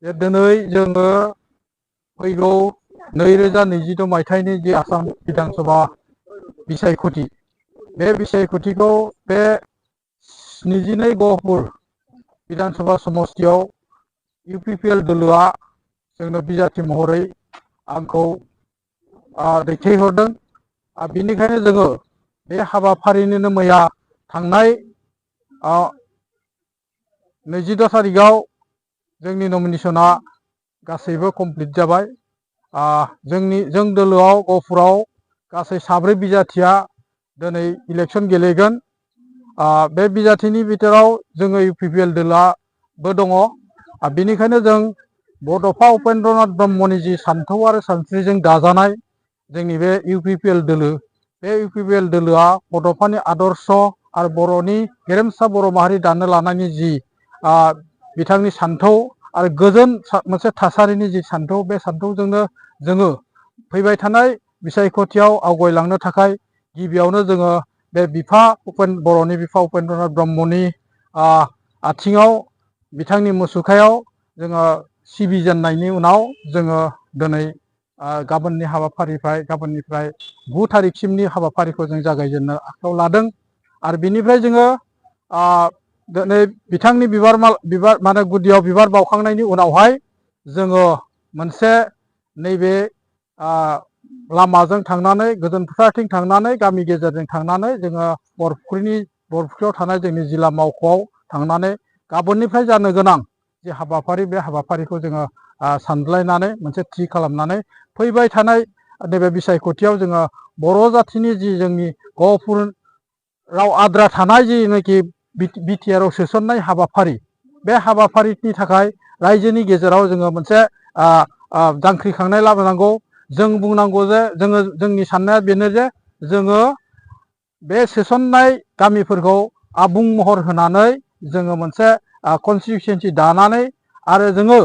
दिनै जोङो फैगौ 2026 मायथाइनि जि आसाम बिधानसभा बिसायख'थि बे बिसायख'थिखौ बे 22 गहपुर बिधानसभा समस्तियाव इउपिपिएल दोलोआ जोंनो बिजाथि महरै आंखौ दैथायहरदों। बिनिखायनो जोङो बे हाबाफारिनिनो मैया थांनाय 22 तारिखआव जोंनि नमिनेशना गासैबो कमप्लिट जाबाय। जों दोलोआव गहपुराव गासै 7 बिजाथिया दिनै इलेक्शन गेलेगोन। बे बिजाथिनि बिथोराव जोङो इउपिपिएल दोलोआबो दङ। बेनिखायनो जों बड'फा उपेन्द्रनाथ ब्रह्मनि जि सान्थौ आरो सानस्रिजों दाजानाय जोंनि बे इउपिपिएल दोलो, बे इउपिपिएल दोलोआ बड'फानि आदर्श आरो बर'नि गेरेमसा बर' माहारि दानो लानायनि जि बिथांनि सान्थौ आरो गोजोन मोनसे थासारिनि जि सान्थौ, बे सान्थौजोंनो जोङो फैबाय थानाय बिसायख'थियाव आवगायलांनो थाखाय गिबियावनो जोङो बे बर'नि बिफा उपेन्द्रनाथ ब्रह्मनि आथिङाव बिथांनि मुसुखायाव जोङो सिबिजेननायनि उनाव जोङो दिनै गाबोननिफ्राय 9 तारिखसिमनि हाबाफारिखौ जों जागायजेननो आखायाव लादों। आरो बिनिफ्राय जोङो दिनै बिथांनि गुदियाव बिबार बावखांनायनि उनावहाय जोङो मोनसे नैबे लामाजों थांनानै गोजोन फोथारथिं थांनानै गामि गेजेरजों थांनानै जोङो बरफुख्रियाव थानाय जोंनि जिल्ला मावख'आव थांनानै गाबोननिफ्राय जानो गोनां जे हाबाफारि, बे हाबाफारिखौ जोङो सानज्लायनानै मोनसे थि खालामनानै फैबाय थानाय नैबे बिसायख'थियाव जोङो बर' जाथिनि जि जोंनि गहपुराव आद्रा थानाय जिनाखि बिटिआरआव सोसननाय हाबाफारि, बे हाबाफारिनि थाखाय रायजोनि गेजेराव जोङो मोनसे जांख्रिखांनाय लाबोनांगौ। जों बुंनांगौ जे जोंनि साननाया बेनो जे जोङो बे सोसननाय गामिफोरखौ आबुं महर होनानै जोङो मोनसे कनस्टिटिउन्सि दानानै आरो जोङो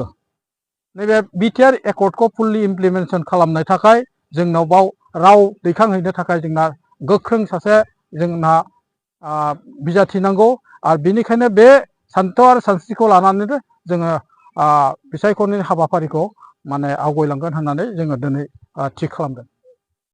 नैबे बिटिआर एकर्डखौ फुल्लि इमप्लिमेन्टेसन खालामनो थाखाय जोंनाव बाव राव दैखांहैनो थाखाय जोंना गोख्रों सासे जोंना बिजाथि नांगौ। आरो बिनिखायनो बे सान्थौ आरो सानस्रिखौ लानानैनो जोङो बिसायख'थिनि हाबाफारिखौ आवगायलांगोन होननानै जोङो दिनै थि खालामदों।